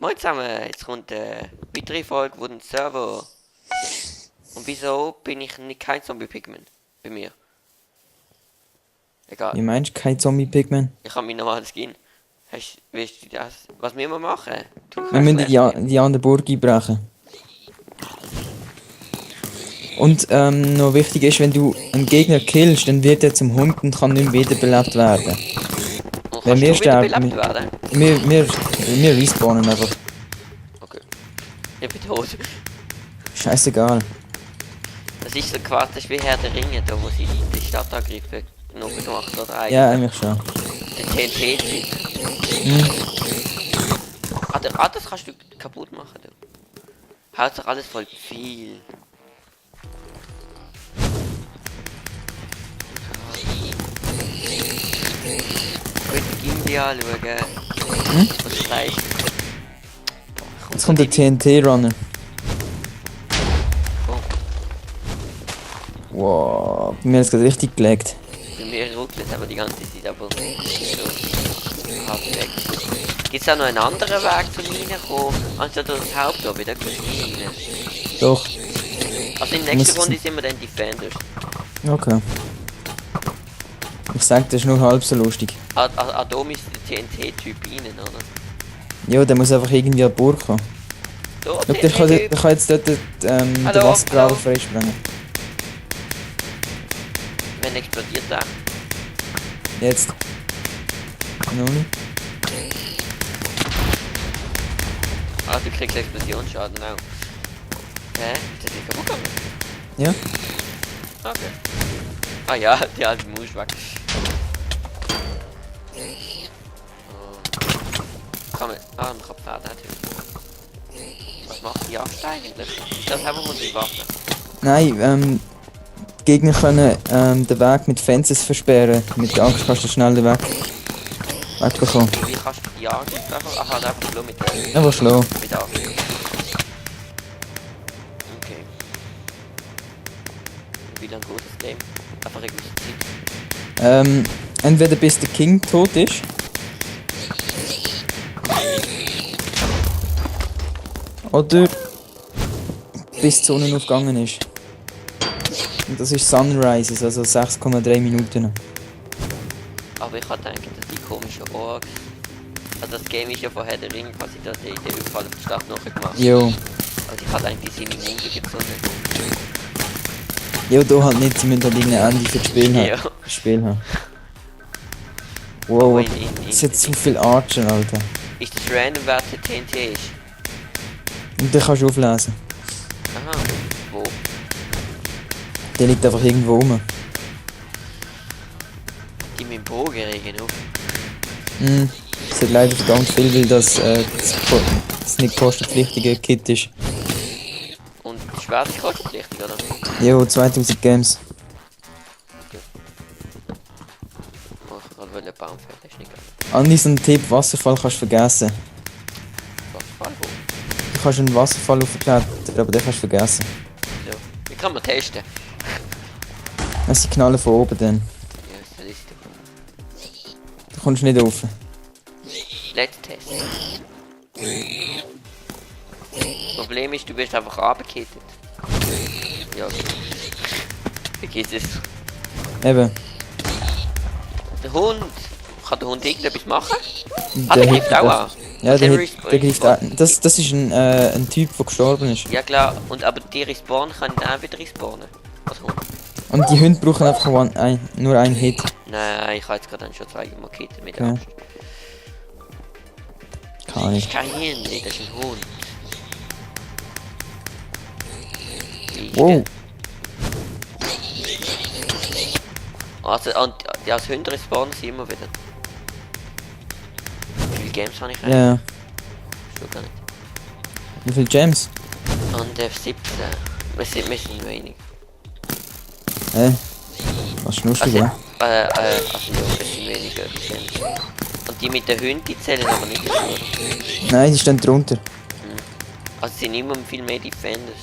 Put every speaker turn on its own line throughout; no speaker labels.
Moin zusammen, jetzt kommt eine weitere Folge von den Server. Und wieso bin ich nicht kein Zombie-Pigment bei mir? Egal,
Wie meinst du kein Zombie-Pigman?
ich habe mein normales Skin. Weißt du das? Was wir immer machen? Du
Wir
kannst
müssen
gleich.
die andere Burg einbrechen. Und noch wichtig ist, wenn du einen Gegner killst, dann wird er zum Hund und kann nicht mehr wiederbelebt werden.
Und
Wenn
kannst
wir
du wieder
sterben,
belebt werden?
wir respawnen einfach.
Okay. Ich bin tot.
Scheißegal.
Das ist so quasi, das ist wie Herr der Ringe, da wo sie die Stadt angreifen. Noch gemacht oder eigentlich.
Ja, eigentlich schon.
Der TNT-Typ.
Hm.
Das kannst du kaputt machen, du. Haut doch alles voll viel. Ich will die Gimli anschauen. Was Fleisch.
Jetzt kommt der TNT-Runner.
Oh,
Wow, bei mir hat es gerade richtig gelegt.
bei mir ruckelt aber die ganze Zeit, aber so halb weg. Gibt es da noch einen anderen Weg zum Reinkommen, anstatt das Haupttor wieder rein?
Doch.
Also in der nächsten
Muss-
Runde sind wir dann Defenders.
Okay. Ich sag, das ist nur halb so lustig.
Da ist der TNT-Typ rein, oder?
Ja, der muss einfach irgendwie an die Burg kommen.
Da,
Schau, der kann
TNT-Typ!
jetzt dort den
Hallo,
Wassergraben
hallo.
freisprengen.
Wenn explodiert der?
Jetzt. Noch nicht.
Ah, du kriegst Explosionsschaden auch. Hä? Ist das nicht kaputt gegangen?
Ja.
Okay. Ah ja, die alte Maus weg. Oh. Kann man. Ah, man kann Pferde natürlich. Was macht die Jagd eigentlich? Das haben wir die Waffe.
Nein, die Gegner können den Weg mit Fences versperren. Mit der Angst kannst du schnell den Weg wegbekommen.
Wie kannst du die Jagd einfach. Aha, einfach nur mit der.
Einfach schlau.
Mit der Angst. Okay. Und wie lange geht das Game? Einfach eine gewisse Zeit.
Entweder bis der King tot ist. Oder bis die Sonne aufgegangen ist. Und das ist Sunrises, also 6,3 Minuten.
Aber ich hatte gedacht, dass die komischen Orks. Also das Game ist ja von Herr der Ringe quasi da der Überfall auf die Stadt nachher gemacht.
Jo.
Also ich hatte eigentlich seine Munde gezogen.
Jo, da halt nicht, sie müssen halt irgendein Ende für das Spiel haben.
Ja.
Das Spiel haben. Wow,
in
es hat zu viel Archer, Alter.
Ist das random, wer der TNT ist?
Und den kannst du auflesen.
Aha. Wo?
Der liegt einfach irgendwo rum.
Die mit dem Bogen regen auf.
Es hat leider verdammt viel, weil das nicht kostenpflichtige Kit ist.
Und das Schwert ist kostenpflichtig, oder?
Jo, 2000 Games.
Oh, ich wollte einen Baum fällen, das ist nicht geil.
Andi, so ein Tipp, Wasserfall kannst du vergessen.
Was? Fall wo?
Du kannst einen Wasserfall aufklettern, aber den kannst du vergessen.
So. Wie kann man testen?
Sie knallen von oben dann.
Ja, das ist der.
Du kommst nicht rauf.
Let's Test. Problem ist, du wirst einfach abgekittet. Ja, okay. Vergiss es.
Eben.
Der Hund! Kann der Hund irgendetwas machen?
Der
Der
hebt
greift auch
das.
an.
Ja,
Und
der,
der
hebt, der greift an. Das ist ein Typ, der gestorben ist.
Ja klar, und aber die respawnen kann ich auch wieder respawnen. Als Hund.
Und die Hunde brauchen einfach nur einen Hit.
Nein, ich habe jetzt gerade schon 2 gekittet mit
Ja.
Angst.
Kann
Das
ich.
ist kein Hirnli, das ist ein Hund. Wie ist
Wow.
der? Also, und die als Hunde respawnen sie immer wieder. Wie viele Games habe ich eigentlich?
Ja.
Schon gar nicht.
Wie viele Gems?
Und 17. Wir sind wenig.
Was schnuschig,
Also,
ja?
ja, wir sind weniger Games. Und die mit den Hunden, die zählen aber nicht dazu.
Nein, die stehen drunter.
Also es sind immer viel mehr Defenders.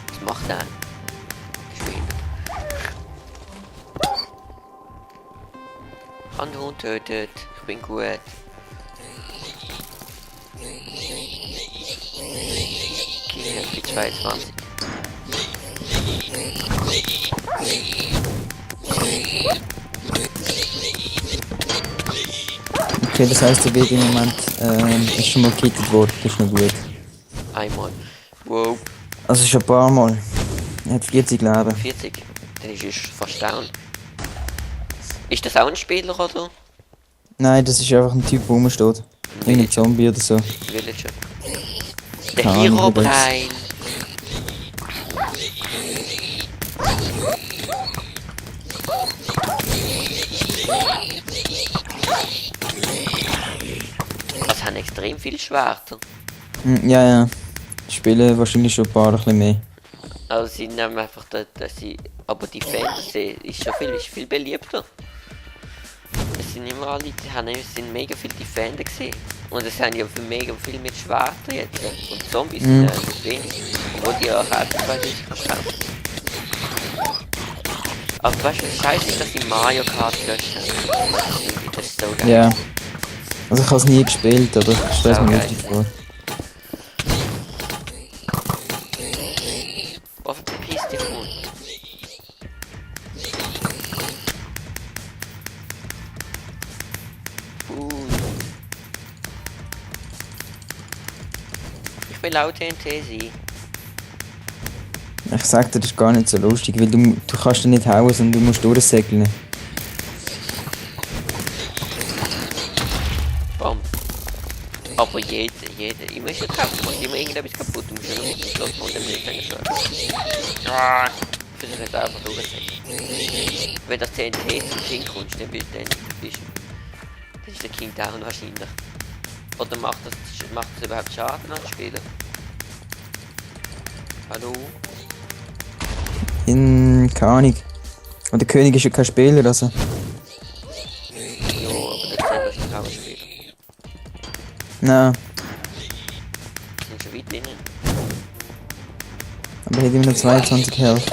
Was macht der? Geschwind. Kann den Hund tötet. Ich bin gut. Okay, 22.
Okay, das heisst, der Weg im Moment ist schon mal gekittet worden, das ist noch gut.
Einmal. Wow,
Also schon ein paar Mal. Er hat 40 Leben.
40. Dann ist es fast down. Ist das auch ein Spieler oder?
Nein, das ist einfach ein Typ, der rumsteht. Irgendein Zombie oder so.
Villager. Der
Keine Ahnung,
Hero
wer das ist.
Brain. Das haben extrem viele Schwerter.
Ja. Ich spiele wahrscheinlich schon ein paar ein bisschen mehr.
Also sie nehmen einfach dass sie. Aber die Fantasy ist schon viel beliebter. Es sind immer alle, es sind mega viele Defender gesehen. Und es sind ja mega viel mit Schwertern jetzt. Und Zombies sind wenig. Obwohl die auch Herzweise kaufen. Aber weißt du, das Scheiße ist, dass die Mario Kart gelöscht haben. Das ist so geil.
Ja. Also ich habe es nie gespielt, aber ich stelle es mir
Okay.
lustig vor.
Was verpiss dich von? Ich will auch TNT sein.
Ich sag dir, das ist gar nicht so lustig, weil du kannst dir nicht hauen, sondern du musst durchsäckeln.
Bam. Aber jeder, immer ist ja kaputt, macht immer irgendetwas kaputt, du musst ja nur mit dem Schloss von dem nicht eingeschlagen. Ah, ich versuche jetzt einfach durchzusetzen. Wenn das TNT zum King kommst, dann ist der King down wahrscheinlich. Oder macht das überhaupt Schaden an den Spieler? Hallo?
Keine Ahnung. Und der König ist ja kein Spieler, also.
Jo, aber der selber ist auch ein Spieler.
Nein,
Die sind schon weit drinnen.
aber er hat immer noch 22 Health.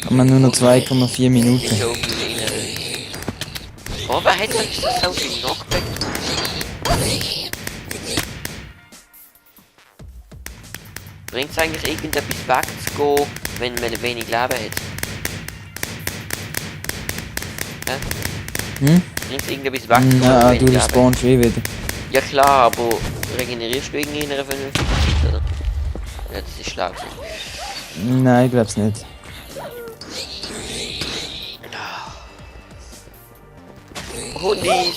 Und man nur noch 2,4 Minuten.
So viel drinnen. Oh, wer hat denn so viel Knockback? Bringt es eigentlich irgendetwas wegzugehen, wenn man wenig Leben hat? Hä?
Hm?
Bringt es irgendetwas wegzugehen,
Nein, du
Leben
respawnst eh wieder.
Ja klar, aber regenerierst du irgendwie in einer vernünftigen Zeit, oder? Ja, das ist schlau.
Nein, ich glaub's nicht.
Hundis!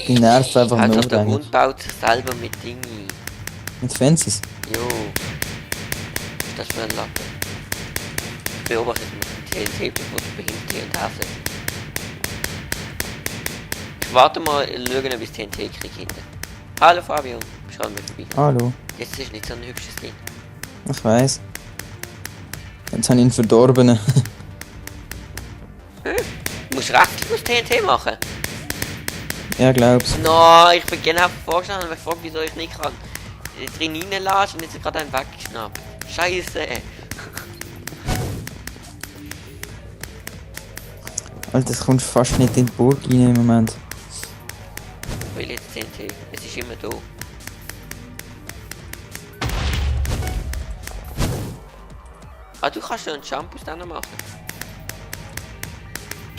Die nerven einfach
Also
nur
der
eigentlich.
Hund baut sich selber mit Dingen.
Mit Fences.
Jo. Was ist das für ein Lappen? Ich beobachte es mit dem TNT, bevor du behindert hier und her setzt. Ich warte mal, schauen, bis TNT krieg hinten. Hallo Fabio, schau mal vorbei.
Hallo.
Jetzt ist nicht so ein hübsches Ding.
Ich weiss. Jetzt habe ich ihn verdorben.
Du musst rechtlich aus TNT machen.
Ja, glaub's.
No, ich bin genau vorgestanden und mich gefragt, wieso ich nicht kann. Drin reinlassen und jetzt ist gerade einen weggeschnappt. Scheiße.
Alter, das kommst fast nicht in die Burg rein im Moment.
Ich will jetzt TNT. Es ist immer da. Ah, du kannst schon einen Jump aus denen machen.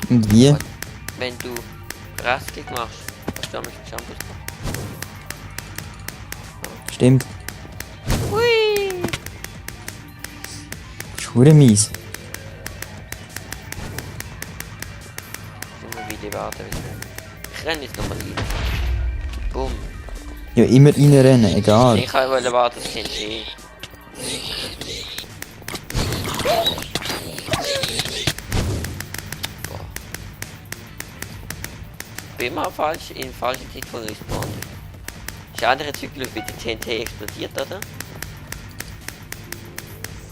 Und wie?
Wenn du Rechtsklick machst, kannst du damit einen Jump ausmachen.
Stimmt.
Hui!
Das ist verdammt mies.
Immer wieder warten. Ich renne jetzt nochmal rein. Bumm.
Ja, immer reinrennen, egal.
Ich wollte warten, das TNT. Boah. Bin immer falsch, in falscher Zeit von Respawn. Ist ein anderer Zyklus, wie der TNT explodiert, oder?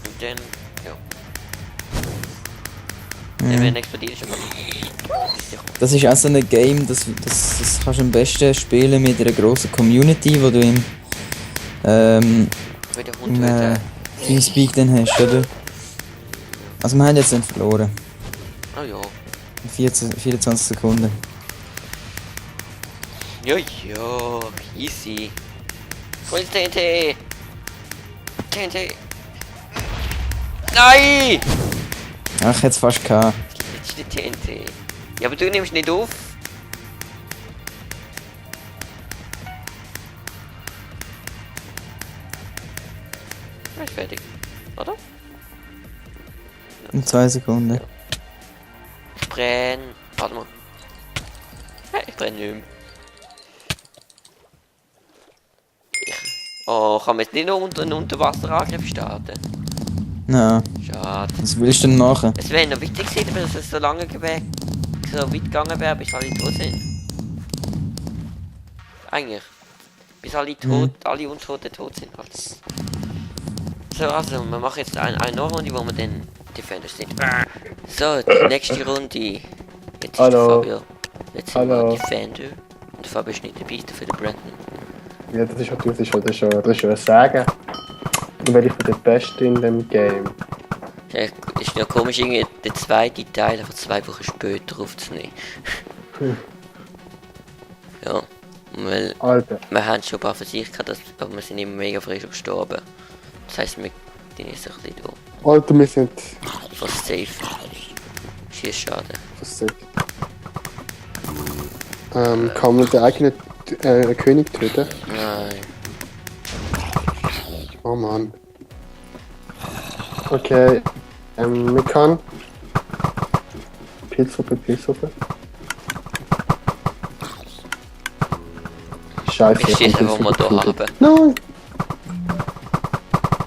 Und dann, ja. Wenn explodiert, ist aber
Das ist auch so ein Game, das kannst du am besten spielen mit einer grossen Community, wo du im
wie der Hund will.
Teamspeak dann hast, oder? Also wir haben jetzt dann verloren.
Oh ja.
In 24 Sekunden.
Ja, ja, easy. Wo ist TNT? TNT. Nein!
Ach, jetzt fast gehabt.
Das ist die TNT. Ja, aber du nimmst nicht auf. Du bist fertig, oder?
In 2 Sekunden.
Ich brenne. Warte mal. Nein, ich brenne nicht mehr. Oh, kann man jetzt nicht noch einen Unterwasserangriff starten?
Nein,
Schade.
was willst du denn machen?
Es wäre noch wichtig gewesen, wenn es so lange so weit gegangen wäre, bis alle tot sind. Eigentlich. Bis alle tot, alle Untoten tot sind. Halt. So, also, wir machen jetzt eine noch Runde, wo wir dann Defenders sind. So, die nächste Runde. Jetzt ist
Hallo.
der Fabio. Jetzt sind wir
Hallo.
Defender. Und der Fabio ist nicht dabei, für den Brandon.
Ja, das ist natürlich schon ein Sagen. Und weil ich bin der Beste in dem Game.
Ja, ist ja komisch, irgendwie den zweiten Teil einfach 2 Wochen später aufzunehmen. Ja, weil
Alter,
wir haben schon ein paar Versuche gehabt, aber wir sind immer mega frisch gestorben. Das heisst, wir sind jetzt ein bisschen da.
Alter, wir sind
Fast safe. Schießschaden.
versetzt. Kann man den eigenen König töten?
Nein.
Oh Mann. Okay, wir kann Pilzsuppe. Scheiße.
Ich schieße
kommt
einfach mal da
Pilzsuppe.
runter.
Nein!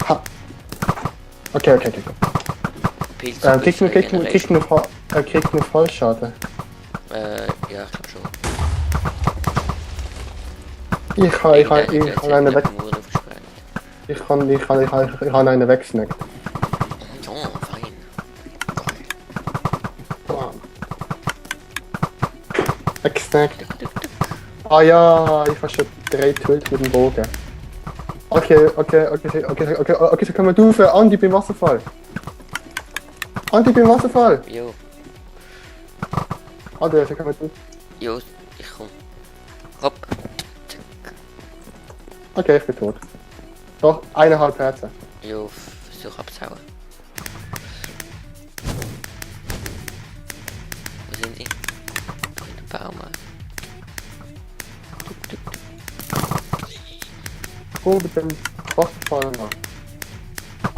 Ha. Okay, go.
Pilze.
Kriegt mir Vollschaden.
Ja, ich glaube schon.
Ich kann einen weg. Ich kann einen wegsnacken.
Oh, fein.
Wegsnackt. Ah ja, ich habe schon 3 Tools mit dem Bogen. Okay, so können wir du für Andi beim Wasserfall.
Jo,
Andi, so können wir du.
jo, ich komm. Hopp.
Okay, ich bin tot. Doch, 1,5 Herzen.
Jo, versuch abzuhauen. Wo sind die? In der Baum.
Komm mit dem Wasserfall an.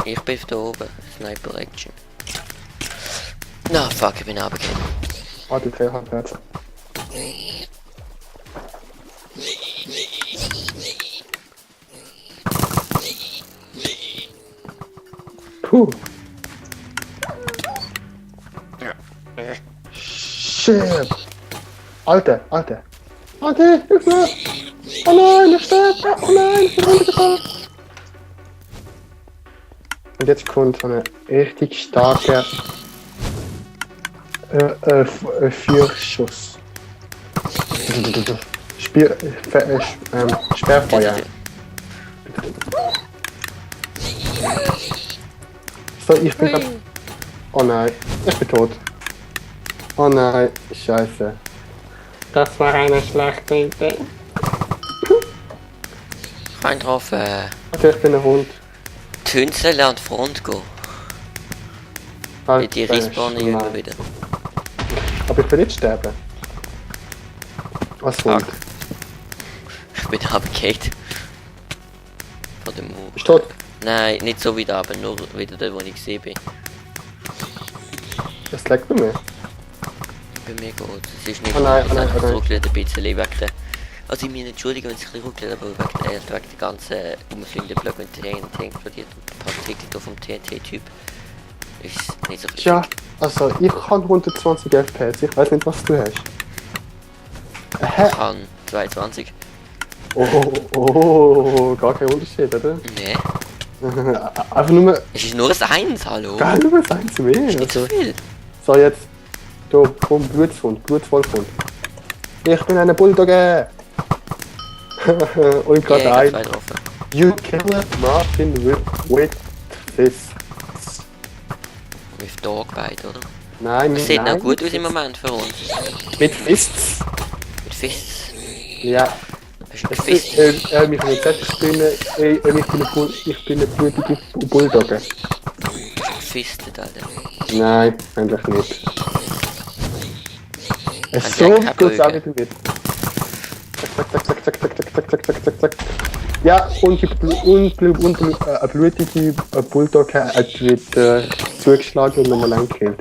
Ich bin da oben. Sniper Action. Na, fuck, ich bin runtergegangen.
Andi, 3,5 Herzen. Puh. Shit. Alter. Hilf mir. Oh nein, ich sterbe. Oh nein, ich bin runtergefallen. Und jetzt kommt so eine richtig starke Führschuss. Sperrfeuer. So, ich bin grad... Oh nein, ich bin tot. Oh nein, scheiße. Das war eine schlechte Idee.
Kein drauf,
Okay, ich bin ein Hund.
die Hünzle an die Front gehen. Die respawnen ja immer wieder.
Aber ich will nicht sterben. Was
Fuck.
Hund?
Ich bin runtergefallen. Von dem Mauer.
Bist du tot?
Nein, nicht so weit runter, nur wieder dort, wo ich gesehen bin.
Das leckt bei mir.
Bei mir gut. Es ist nicht
Oh nein,
es
oh nein,
einfach
oh nein.
ruckelt ein bisschen wegen der... Also ich meine, Entschuldigung, wenn es ein bisschen ruckelt, aber wegen der ganzen umfliegenden Blöcke und TNT explodiert und ein paar Tickets vom TNT-Typ ist nicht so viel.
Tja, also ich kann 120 FPS, ich weiß nicht, was du hast. Hä?
Ich kann 22.
Oh, gar kein Unterschied, oder?
Nee.
Einfach nur...
Es ist nur ein 1, hallo?
Gar nur was eins mehr.
Ist nicht so
Also.
viel.
So, jetzt. Du, komm, Blutswolfhund. Ich bin eine Bulldogge. Und gerade
Ja, ich hab
ein.
2 getroffen.
You killed Martin with fists.
Mit Dogbite, oder?
Nein,
Das sieht
nein,
noch gut aus im Moment für uns.
Mit Fists.
Mit Fists.
Ja.
Hast du einen gefistet?
Ich bin jetzt ich bin eine blutige Bulldogge.
Gefistet, Alter.
Nein, eigentlich nicht. Es
Hast
so
du keinen
geht's auch
Bogen?
wieder mit. Zack, zack, zack, zack, zack, zack, zack, zack, zack, zack, zack. Ja, und die eine blutige Bulldogge hat wieder zugeschlagen und nochmal angekillt.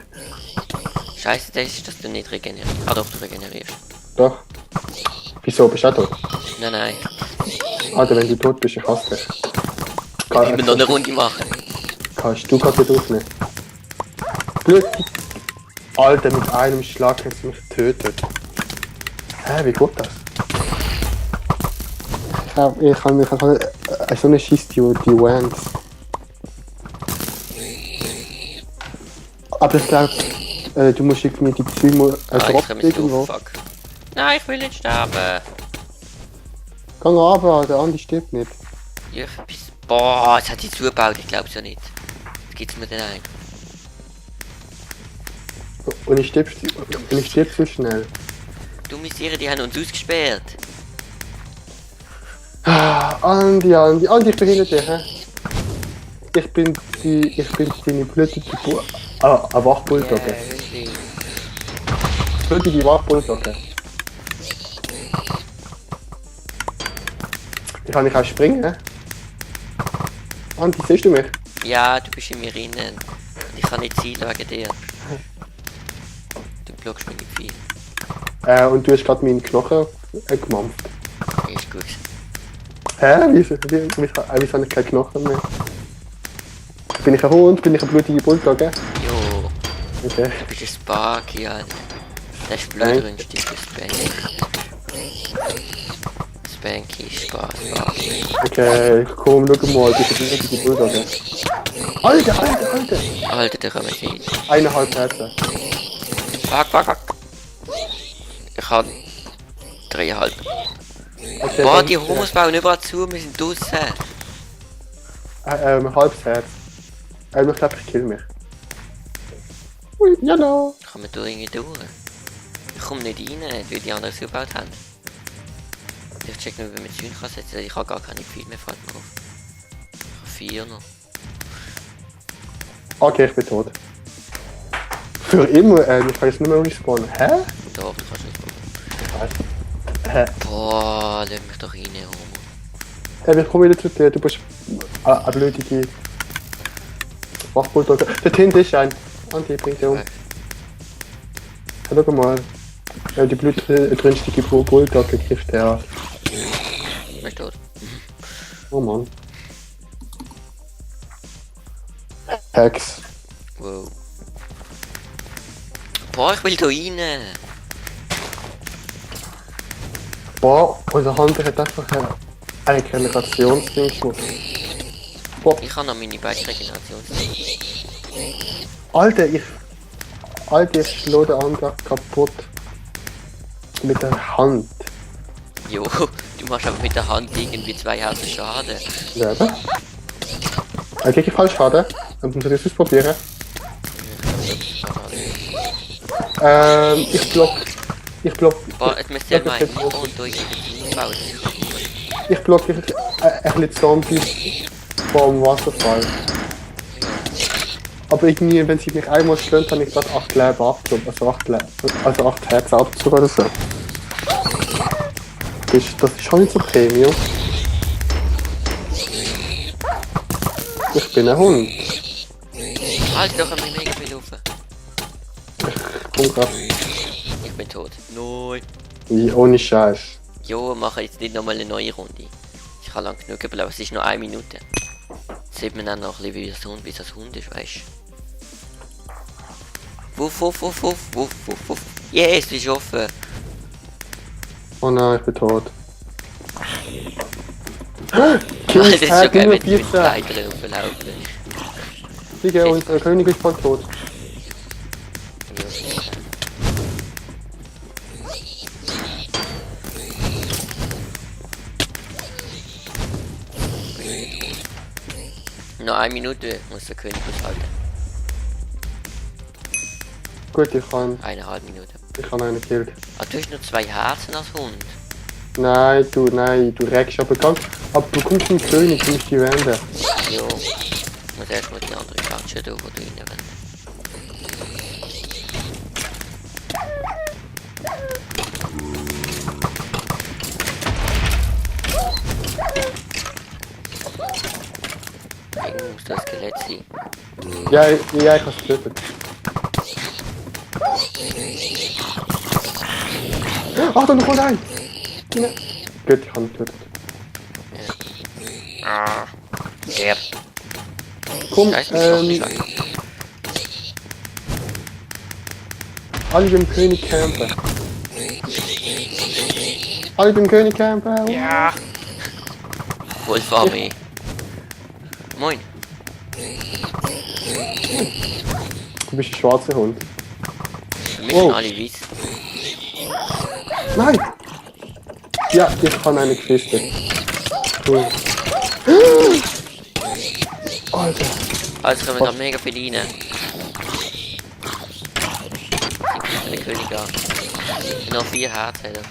Scheiße, das ist, dass du nicht regenerierst. Ah doch, du regenerierst.
Doch. Wieso, bist du auch tot?
Nein.
Alter, wenn du tot bist, ich hasse dich.
Ich will noch eine Runde machen.
Kannst du gerade wieder aufnehmen? Blutig. Alter, mit einem Schlag hat sie mich getötet. Hä, wie geht das? Ich habe so eine Scheiss die Wands. Aber ich glaube, du musst irgendwie die Züge
Ich
drauf
komme jetzt
irgendwo.
auf, fuck. Nein, ich will nicht sterben.
Geh runter, der andere stirbt nicht.
Ja, boah, jetzt hat sie zugebaut, ich glaub's ja nicht. Jetzt geht's mir denn ein.
Und ich stirb so schnell.
Du Messiere, die haben uns ausgesperrt.
Andi, ich bin hinter dir, hä? Ich bin deine blutige Wachbulldogge.
wirklich.
Blutige Wachbulldogge. Ich kann nicht auch springen, hä? Andi, siehst du mich?
Ja, du bist in mir innen. Ich kann nicht zielen wegen dir. Du blockst mich nicht viel.
Und du hast gerade meinen Knochen gemampft.
Ist gut.
Hä? Wieso habe ich keine Knochen mehr? Bin ich ein Hund? Bin ich eine blutige Bulldogge?
Jo,
Okay.
du bist ein Sparky, Alter. Das ist blutrünstig für Spanky. Spanky ist Sparky.
Okay, komm, schau mal, du bist eine blutige Bulldogge. Alter!
Alter, der kann man sehen.
1,5 Herzen.
Fuck. Ich hab 3,5.
Okay,
Boah,
dann-
die Homos bauen überall zu, wir sind draussen.
Ein halbes Herz. Ich glaube, ich kill mich. Ui, no.
Kann man da irgendwie durch? Ich komm nicht rein, weil die anderen so gebaut haben. Ich check nur, wie man Züge kann setzen. Ich habe gar keine viel mehr, fällt mir auf. Ich habe 4 noch.
Okay, ich bin tot. Für immer, ich kann jetzt nicht mehr respawnen. Hä?
Doch, du kannst nicht.
Hä?
Boah, lass mich doch rein, Homo.
Ich komme wieder zu dir, du bist eine blutige Wachbulldogge. Der Tint ist ein. Andi bringt dir um.
Okay.
Ja, schau mal. Die blutrünstige Bulldogge trifft der.
Bist du tot?
Oh Mann. Hex.
Wow. Boah, ich will da rein.
Boah, unser Hunter hat einfach eine Generationsding gemacht.
Ich habe noch meine beiden Regenerations.
Alter, ich schlage den anderen kaputt. Mit der Hand.
Jo, du machst aber mit der Hand irgendwie 2 Herzen Schaden.
Selber. Okay, ich falsch Schaden. Dann muss ich das ausprobieren. Ich block.
Boah, jetzt müsst ihr mal ein Mikro und durch die bauen.
Ich blocke ein bisschen Zombies vom Wasserfall. Aber irgendwie, wenn sie mich einmal stöhnt, habe ich gerade 8 Leben abgezogen. Also 8 Herzen abgezogen oder so. Das ist schon nicht so Premium. Ich bin ein Hund.
Halt doch einmal mega viel auf.
Komm grad.
Ich bin tot. Nein.
Wie ohne Scheiß.
Jo, mache jetzt nicht nochmal eine neue Runde. Ich habe lang genug gebleibt, es ist nur 1 Minute. Jetzt sieht man dann noch ein bisschen, wie das Hund ist, weißt du. Wuff. Yes, es ist offen.
Oh nein, ich bin tot.
Das ist schon geil, wenn du mit
14.
Leitern rumlaufen.
Digga, unser König ist bald tot.
Noch 1 Minute muss der König aushalten.
Gut, ich kann
1,5 Minuten.
einen gekillt.
Ah, du hast nur 2 Herzen als Hund.
Nein, du regst aber ganz. Aber du kommst zum König, du musst die wenden.
Jo. Ich muss erstmal die andere Klatsche da, wo du rein willst. Irgendwo muss das Skelett sein.
Ja, ich hab's getötet. Achtung, da kommt ein! Ja. Gut, ich hab ihn getötet.
Ah. Der.
Komm,
Scheiße, mich
alle beim König campen. Alle beim König campen.
Ja. Wolfarmee. Moin.
Du bist ein schwarzer Hund.
Für mich
Oh.
sind alle weiß.
Nein! Ja, ich kann einen gefistet. Cool. Alter.
Also kommen da mega viele rein. Ich bin König an. Noch 4 Herzen hat er.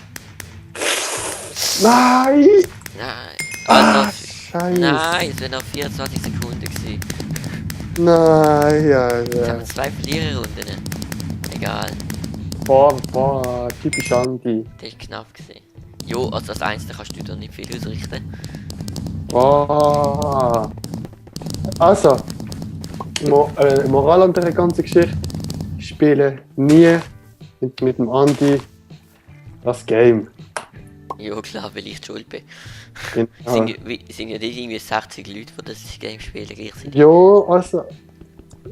Nein!
Nein.
Ah,
Also,
Scheiße.
nein, es wären noch 24 Sekunden gewesen.
Nein,
Jetzt
Alter.
haben wir 2 Verliererrunden. Egal,
Boah, typisch Andi.
das war knapp gewesen. Jo, also das Einzelne kannst du da nicht viel ausrichten.
Boah. Also, Moral an der ganzen Geschichte. Spiele nie mit dem Andi das Game.
Jo, klar, weil ich die schuld bin.
Genau.
Sind ja nicht irgendwie 60 Leute, die das Game spielen gleichzeitig.
Ja, also,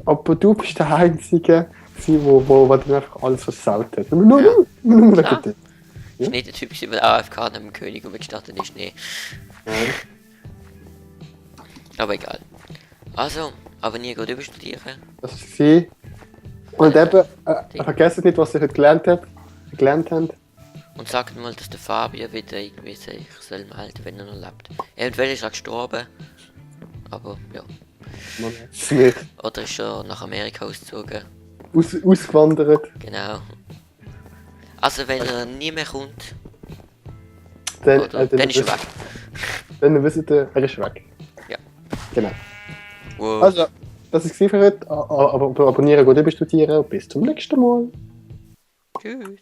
aber du bist der Einzige, wo dann einfach alles versaut hat. Nur
Klar.
bitte.
Es ist nicht der Typ, der AFK neben dem König umgestartet ist, nee.
Nein.
Aber egal. Also, abonnieren, gut überstudieren.
Das ist sie. Und eben, vergesst nicht, was ihr heute gelernt habt.
Und sagt mal, dass der Fabian wieder irgendwie sich soll melden, wenn er noch lebt. Eventuell ist er gestorben. Aber ja.
Man hat's nicht.
Oder ist er nach Amerika ausgezogen.
Ausgewandert.
Genau. Also wenn er nie mehr kommt,
Dann,
oder, dann ist er weg.
Dann wisst ihr, er ist weg.
Ja.
Genau.
Wow.
Also, das ist es für heute. Aber abonnieren, gut überstudieren. Bis zum nächsten Mal.
Tschüss.